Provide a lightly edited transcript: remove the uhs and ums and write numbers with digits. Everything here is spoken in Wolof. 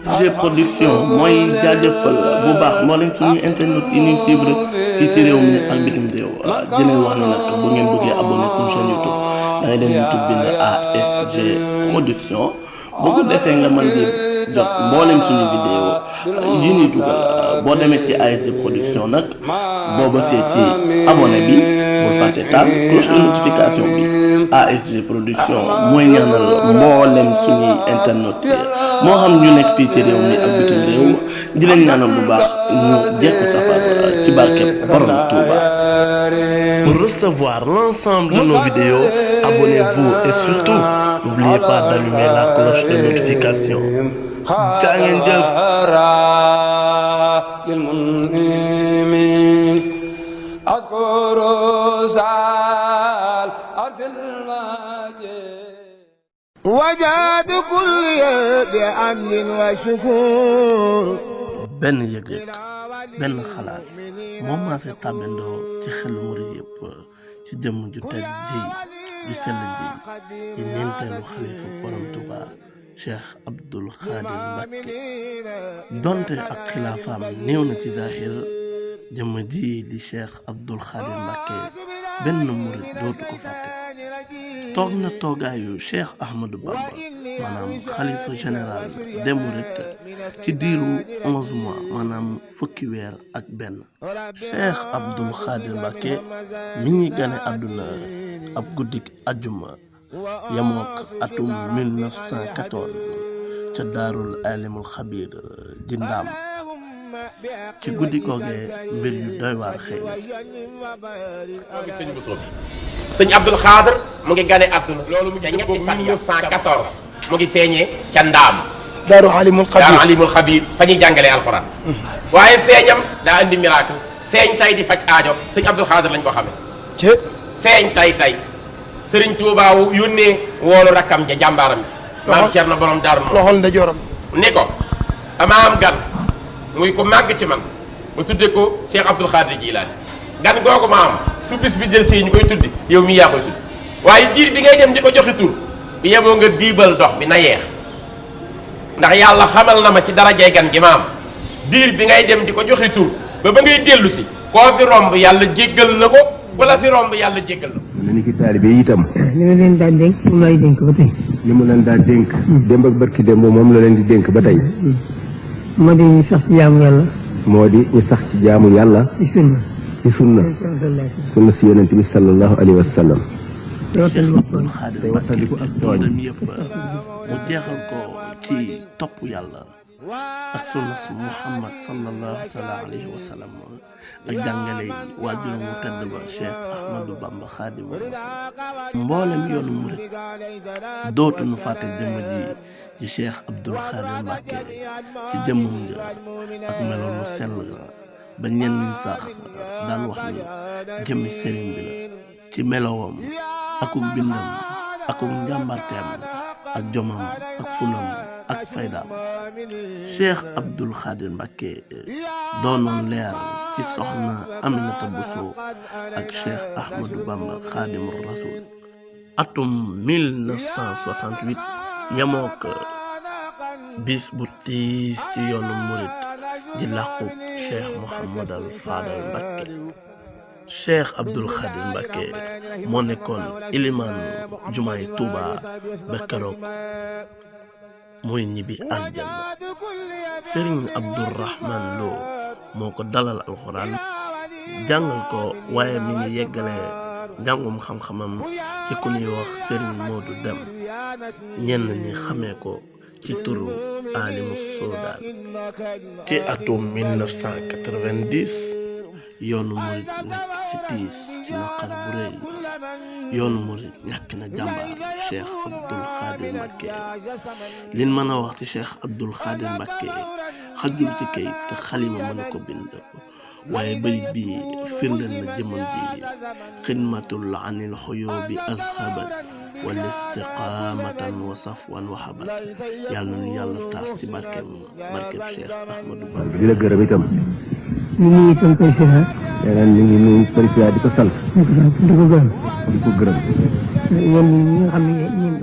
ASG production mooy jaajëfal bu baax mboolem suñu internet yi ñuy suivre fii ci réew mi ak bitim réew di leen wax ne nag bu ngeen bëggee abonné suñu chaîne YouTube da ngay dem YouTube bind ASG production bu ko defee nga mën di jot mboolem suñu vidéo yi ñuy dugal boo demee ci ASG production nag boo bësee ci abonné bi bul fàtte taal cloche de notification bi. ASG production mooy ñaanal mboolem suñuy internet moo xam ñu nekk fii ci réew mi ak bitim réew di leen ñaanal bu baax ñu jekku safar ci barkeb borom Touba. Pour recevoir l'ensemble de nos vidéos, abonnez-vous et surtout n'oubliez pas d'allumer la cloche de notification. jaa ngeen jëf. وجاد كل بأمن وشكور benn yëg-yëg benn xalaat moom maa si tàbbandoo ci xelu murid yëpp ci jëmm ju tedd ji ju sell ji ci ñeenteelu xalifa borom Touba Cheikh Abdoul Khadir Mbacké donte ak xilaafaam néew na ci zahir jëmm ji di Cheikh Abdoul Khadir Mbacké benn murid dootu ko fàtte. toog na toogaayu Cheikh Ahmadou Bamba maanaam xalifa général des mourides ci diiru 11 mois maanaam fukki weer ak benn. Cheikh Abdoul Khadir Mbacké mi ngi gane àdduna ab guddik ajjuma yamook atum 1914 ca daarul alimul xabir ji Ndaam. ci guddi googee mbir yu doy waar xëy na sëñ Abdoul Khadir mu ngi gane àdduna loolu mu ca ñetti fan 1914 mu ngi feeñee ca Ndaam daaru alimul xabir fa ñuy jàngalee alxuraan waaye feeñam daa indi miracle feeñ tay di faj aajo sëñ Abdoul Khadir lañ ko xamee ci feeñ tay sëriñ Tuubaa yónnee woolu rakkam ja jàmbaaram bi maam Cerno borom Daaru loxol ndeyjooram ni ko dama am gan muy ko màgg ci man ma tudde ko Cheikh Abdoul Khadir Jilaani gan googu ma am su bis bi jël si ñu koy tuddi yow mi yaa koy tuddi waaye diir bi ngay dem di ko joxe tur bi yemoo nga diibal dox bi na yeex ndax yàlla xamal na ma ci darajay gan gi ma am diir bi ngay dem di ko joxe tur ba ngay dellu si koo fi romb yàlla jéggal na ko wala fi romb yàlla jéggal na ko. na ni ki taalibe yi itam. li ma leen daan dénk moom lay dénk ba tey. li mu leen daan dénk. démb ak barki démb moom la leen di dénk ba tey. moo di ñu sax ci jaamu yàlla. moo di ñu sax ci jaamu yàlla. ci sunna. ci sunna. sunna si yonent bi sallallahu alayhi wa sallam. Cheikh Abdoul Khadir Mbacké dundam yëpp mu jeexal ko ci topp yàlla ak sunna si Muhammad sallallahu alayhi wa sallam ak jàngale waajuram mu tedd ba Cheikh Ahmadou Bamba Khadimu Rasul mboolem yoonu murid dootuñu fàtte jëmm ji ci Cheikh Abdoul Khadir Mbacké ci jëmmam ja ak meloon mu sell ba ñenn ñi sax daan wax ni jëmmi sëriñ bi la ci melowam akuk bindam akuk njàmbarteem ak jomam ak fulam ak faydaam Cheikh Abdoul Khadir Mbacké doonoon leer ci soxna Aminata Bousso ak Cheikh Ahmadou Bamba Khadimu Rasul atum 1968 yemook bis bu tiis ci yoonu murit di làqub Cheikh Mouhamadal Fadal Mbacké Cheikh Abdoul Khadir Mbacké moo nekkoon ilimaan jumaay Touba ba keroog mooy ñibbi aljanna Serigne Abdourahman Lo moo ko dalal alxuraan jàngal ko waaye mi ngi yeggale njàngum xam-xamam ci ku ñuy wax Serigne Modou Dem ñenn ñi xamee ko ci turu Alimu Soodaan ci atum 1990 yoonu murid nekk ci tiis ci naqar bu rëy yoonu murid ñàkk na jàmbaar Cheikh Abdoul Khadir Mbacké liñ mën a wax ci Cheikh Abdoul Khadir Mbacké xajul ci kayit te xalima mën a ko bind waaye bayit bi firndeel na jëmam ji xidmatul anil xuyubi azhaban wal istiqamatan wa safwan wa habat yàlla nu yàlla taas ci barkeem Cheikh Ahmadou Bamba di la gërëm itam. ñu ngi itam président. yeneen ñu ngi nuyu président di ko sant. di ko gërëm. di ko gërëm. yéen ñi nga xam ne yéen